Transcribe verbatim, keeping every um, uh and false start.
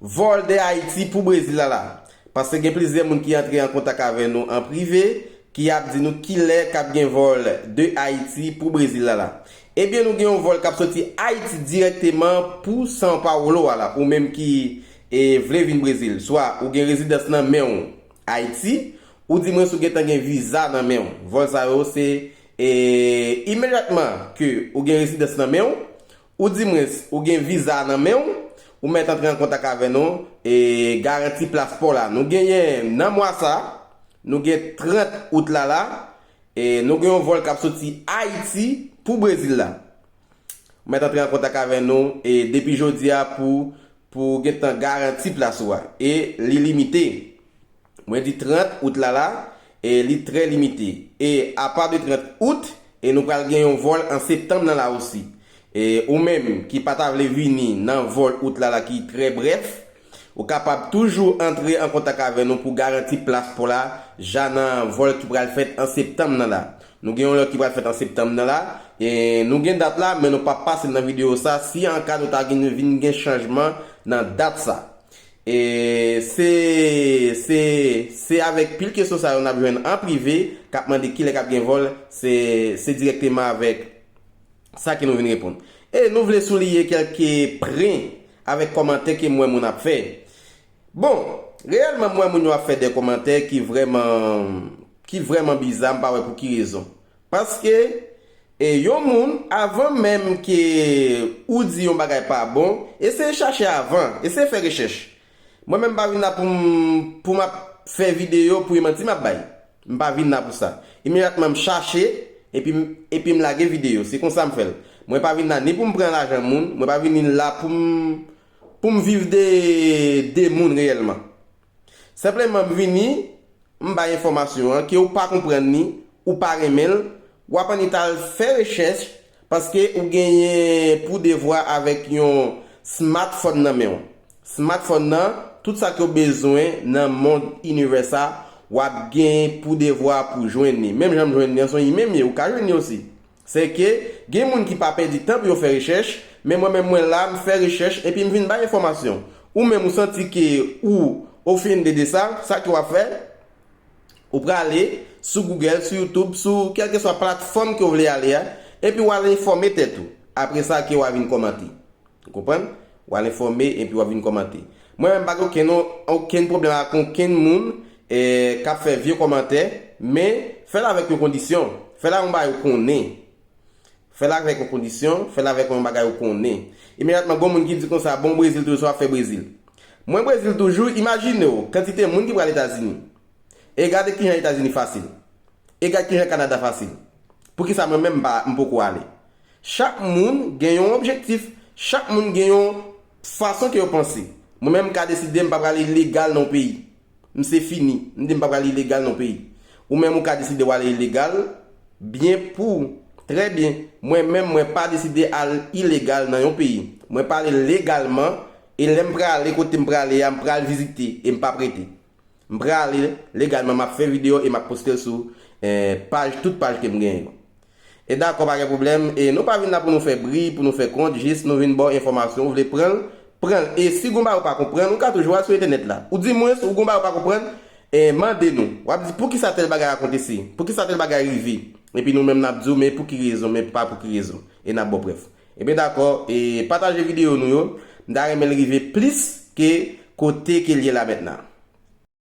Vòl de Ayiti pou Brezil la la. Paske gen plizyè moun ki antre an kontak avè nou an prive, ki ap di nou kilè k ap gen vòl de Ayiti pou Brezil la la. Ebyen, nou gen yon vòl k ap soti Ayiti dirèkteman pou São Paulo a la, ou menm ki e, vle vin Brezil. Swa ou gen rezidans nan men w Ayiti, ou di mwens ou gentan gen viza nan men w. Vòl sa yo se e, imedyatman ke ou gen rezidans nan men w, ou di mwens ou gen viza nan men w, ou mèt antre an kontak avè nou e garanti plas pa w la. Nou genyen nan mwa sa, nou gen trant out la la, e nou gen yon vòl k ap soti Ayiti pou Brezil la. Ou mèt antre an kontak avè nou e depi jodi a pou, pou gentan garanti plas ou a. E li limite. Mwen di trant out la la, e li trè limite. E apa de trant out, e nou pral gen yon vòl an septanm nan la osi. E ou menm ki pa ta vle vini nan vòl out la la ki trè brèf, ou kapab toujou antre an kontak avè nou pou garanti plas pou la, ja nan vòl ki pral fèt an septanm nan la. Nou gen yon lòt ki pral fèt an septanm nan la. E nou gen dat la, men nou p ap pase l nan videyo sa. Si an ka nou ta gen, vin gen chanjman nan dat sa. E se, se, se avèk pil kesyon sa yo n ap jwenn an prive, k ap mande kilè k ap gen vòl, se, se dirèkteman avèk sa ke nou vin reponn. E nou vle souliye kèlke pwen avèk kòmantè ke m wè moun ap fè. Bon, reyèlman, m wè moun yo ap fè de kòmantè ki vrèman, ki vrèman biza, m pa wè pou ki rezon. Paske, e, yon moun, avan menm ke ou di yon bagay pa bon, eseye chache avan, eseye fè rechèch. Mwen menm, m pa vin la pou m, pou m ap fè videyo pou e manti m ap bay. M pa vin la pou sa. Imedyatman, m chache, epi m, epi m lage videyo. Se konsa m fè l. Mwen pa vin la ni pou m pran lajan moun, mwen pa vin la pou m, pou m viv de, de moun reyèlman. Senpleman, m vini, m bay enfòmasyon an, ke ou pa konprann li, ou pa renmen l, w ap annik al fè rechèch, paske ou genyen pou devwa avèk yon smartphone nan men w. Smartphone nan, tout sa ke w bezwen nan mond inivè sa, w ap gen pou devwa pou jwenn li. Menm jan m jwenn li an, se yon imèl m ye, ou ka jwenn li osi. Se ke gen moun ki pa pèdi tan pou yo fè rechèch, men mwen menm mwen la, m fè rechèch epi m vin bay enfòmasyon. Ou menm ou santi ke ou ofende de sa, sa ke w ap fè, ou prale sou Google, sou YouTube, sou kèlkeswa platfòm ke w vle ale a, epi w al enfòme tèt ou. Apre sa ke w a vin kòmante. Ou konprann? W al enfòme epi w ap vin kòmante. Mwen menm m pa gen okenn, okenn pwoblèm ak okenn moun e, k ap fè vye kòmantè, men fè l avèk yon kondisyon. Fè l ak yon bagay ou konnen. Fè l avèk yon kondisyon, fè l avèk yon bagay ou konnen. Imedyatman, gen moun ki di konsa, bon, Brezil toujou, sa w ap fè Brezil. Mwen Brezil toujou, imajine w, kantite moun ki pral Etazini. E gade kijan Etazini fasil. E gade kijan Kanada fasil. Poukisa mwen menm m pa, m poko ale? Chak moun gen yon objektif, chak moun gen yon fason ke yo panse. Mwen menm m ka deside m pa pral ilegal nan yon peyi. M se fini, m di m pa pral ilegal nan yon peyi. Ou menm ou ka deside w ale ilegal, byen pou ou, trè byen. Mwen menm mwen pa deside al ilegal nan yon peyi. Mwen pale legalman, e lè m prale kote m prale a, m pral vizite e m p ap rete. M prale legalman, m ap fè videyo e m ap poste l sou eh, paj, tout paj ke m genyen yo. E dakò, pa gen pwoblèm. E nou pa vin la pou nou fè bri, pou nou fè kont, jis nou vin ba w enfòmasyon, ou vle pran l, pran l. E si gon bagay ou pa konprann, ou ka toujou al sou entènèt la. Ou di mwens, ou gon bagay ou pa konprann, e mande nou. W ap di, poukisa tèl bagay akontesi? Poukisa tèl bagay rive? Epi nou menm n ap di w, men pou ki rezon, men pa pou ki rezon. E n ap ba w prèv. Ebyen dakò, e pataje videyo nou yo. M ta renmen l rive plis ke kote ke l ye la mentnan.